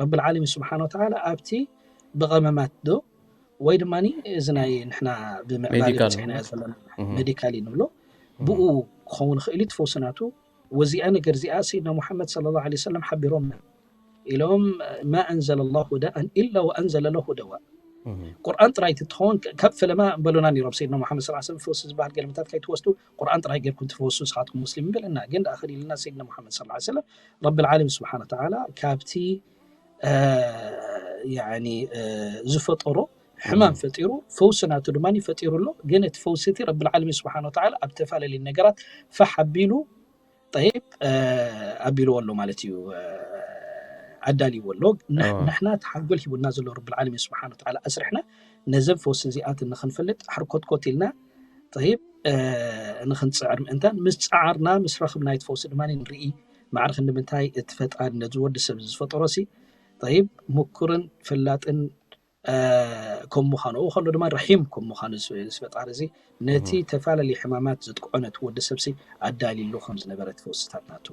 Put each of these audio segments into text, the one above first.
ረብል ዓለሚን ስብሓን ወተዓላ ኣብቲ ብቐመማት ዶ ወይ ድማ እዚ ናይ ንሕና ብምዕባል ሜዲካል በፅሕና ማለት? ዘለና እህ። ሜዲካል እዩ ንብሎ ብኡ ክኸውን ይኽእል እዩ። እቲ ፈውሲ ናቱ ወዚኣ ነገር እዚኣ ሰይድና ሙሓመድ ሰለላሁ ዐለይሂ ወሰለም ሓቢሮም ኢሎም ማ ኣንዘለ ላሁ ዳኣን ኢላ ወኣንዘለ ለሁ ደዋ። እህ። ቁርኣን ጥራይ ትትኸውን ከ- ካብ ፈለማ በሉና ነይሮም ሰይድና ሙሓመድ ሰለላሁ ዐለይሂ ወሰለም ፈውሲ ዝበሃል ገለመታት ከይትወስዱ ቁርኣን ጥራይ ጌርኩም ትፈውሱ ንስኻትኩም ሙስሊም በለና። ግን ደኣ ከሊልና ሰይድና ሙሓመድ ሰለላሁ ዐለይሂ ወሰለም ረብል ዓለሚን ስብሓን ወተዓላ ካብቲ እ፣ ያኒ እ፣ ዝፈጠሮ ሕማም እህ። ፈጢሩ ፈውሲ ናቱ ድማ ፈጢሩ ኣሎ። ግን እቲ ፈውሲ እቲ ረብል ዓለሚን ስብሓን ወተዓላ ኣብ ተፈላለዩ ነገራት ፋሕ ኣቢሉ ጠይብ እ፣ ኣቢልዎ ኣሎ ማለት እዩ። እ፣ ኣዳልይዎ ኣሎ። ንሕ- እዎ። ንሕና እቲ ሓንጎል ሂቡና ዘሎ ረብል ዓለሚን ስብሓን ወተዓላ ኣስርሕና ነዘን ፈውሲ እዚኣትን ንኽንፈልጥ ሕርኮትኮት ኢልና ጠይብ እ፣ ንኽንፅዕር ምእንታን ምስ ፀዓርና ምስ ረኽብና እቲ ፈውሲ ድማ ንርኢ። ማዕርክ ንምንታይ እቲ ፈጣሪ ነዚ ወዲ ሰብ ዝፈጠሮ ሲ ጠይብ ምኩርን ፈላጥን እ፣ ከም ምዃኑ ኡ ከሎ ድማ ረሒም ከም ምዃኑ እዚ እዚ ፈጣሪ እዚ ነቲ እህ። ተፈላለዩ ሕማማት ዘጥቅዖ ነቲ ወዲ ሰብ ሲ ኣዳልይሉ ከም ዝነበረ እቲ ፈውስታት ናቱ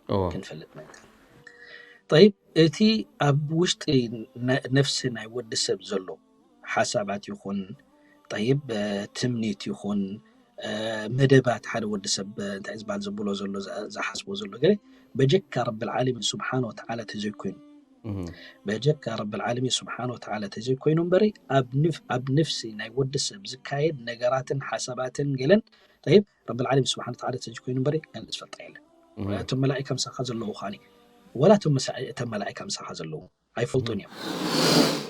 እዎ። ክንፈልጥ ምእንታን። ጠይብ እቲ ኣብ ውሽጢ ነ- ነፍሲ ናይ ወዲ ሰብ ዘሎ ሓሳባት ይኹን ጠይብ እ፣ ትምኒት ይኹን እ፣ መደባት ሓደ ወዲ ሰብ እ፣ እንታይ ዝበሃል ዘብሎ ዘሎ ዝ- ዝሓስቦ ዘሎ ገለ በጀካ ረብል ዓለሚን ስብሓን ወተዓላ ተዘይኮይኑ እህ። በጀካ ረብል ዓለሚን ስብሓን ወተዓላ ተዘይኮይኑ እምበሪ ኣብ ንፍ- ኣብ ነፍሲ ናይ ወዲ ሰብ ዝካየድ ነገራትን ሓሳባትን ገለን ጠይብ ረብል ዓለሚን ስብሓን ወተዓላ ተዘይኮይኑ እምበሪ ካልእ ዝፈልጣ የለን። እህ። እቶም መላኢካ ምሳኻ ዘለዉ ኻኒ ወላ እቶም መሳ- እቶም መላኢካ ምሳኻ ዘለዉ ኣይፈልጡን እዮም።